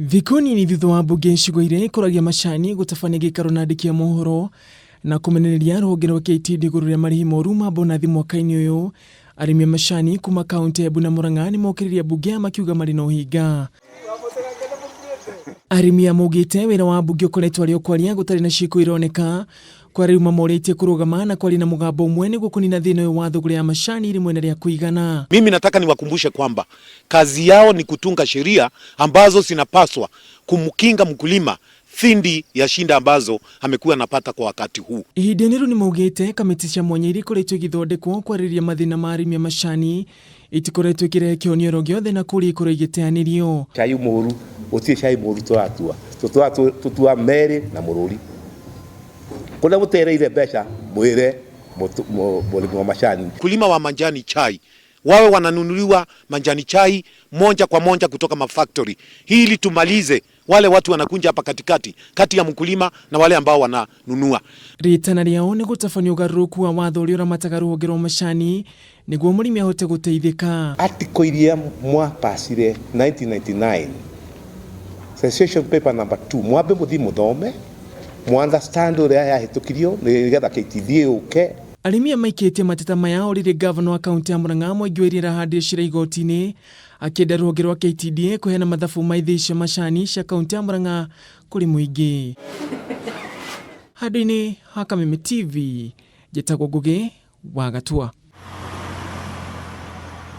Thikũ nini thutha wa mbunge icigo iria ikũragia macani gũtabania gĩikaro na andĩki a mohoro na kũmenereria rũhonge rwa KTDA igũrũ rĩa marĩhi moru ma bonathi mwaka-inĩ ũyũ, arĩmi a macani kuma kaunti ya Embu na Murang'a nĩmokĩrĩria mbunge makiuga marĩ na ũhinga. Arĩmi aya maugĩte wĩra wa mbunge ũkoretwo arĩ o kwaria gũtarĩ na ciĩko ironeka, kwa rĩu mamorĩtie kũrũgama na kwaria na mũgambo ũmwe nĩguo kũnina thĩna ũyũ wa thũgũrĩ ya macani rĩmwe na rĩa kũigana. Mimi nataka niwakumbushe kwamba kazi yao ni kutunga sheria ambazo zinapaswa kumkinga mkulima dhidi ya shinda ambazo amekuwa anapata kwa wakati huu. Ihinda-inĩ rĩu nĩmaugĩte kamĩtĩ cia mwanya iria ikoretwo igĩthondekwo kwarĩrĩria mathĩna ma arĩmi a macani itikoretwo ikĩrehe kĩhonia oro gĩothe na kũrĩa ikorwo igĩteanĩrio. Cai mũru, gũtirĩ cai mũru tũratua, tũtua merĩ na mũrũri. Kũrĩa mũtereire mbeca mwĩre mũrĩmi wa macani. Mkulima wa majani chai wawe wananunuliwa majani chai moja kwa moja kutoka mafactory ili tumalize wale watu wanakunja hapa katikati kati ya mkulima na wale ambao wananunua. Rĩtana rĩao nĩ gũtabania ũgarũrũku wa watho ũrĩa ũramataga rũhonge rwa macani nĩguo mũrĩmi ahote gũteithĩka. Article iria mwapacire 1999 session paper number 2 mwambe mũthiĩ mũthome mu understand ũrĩa yahĩtũkirio nĩgetha KTDA yũke. Arĩmi aya maikĩtie mateta maya o rĩrĩ ngavana wa kaunti ya Murang'a Mwangi wa Iria arahandire cira igoti-inĩ akĩenda rũhonge rwa KTDA kũheana mathabu ma ithĩi cia macani cia kaunti ya Murang'a kũrĩ mũingĩ. Handũ-inĩ ha Kameme TV, njĩtagwo Ngũgĩ wa Gatua.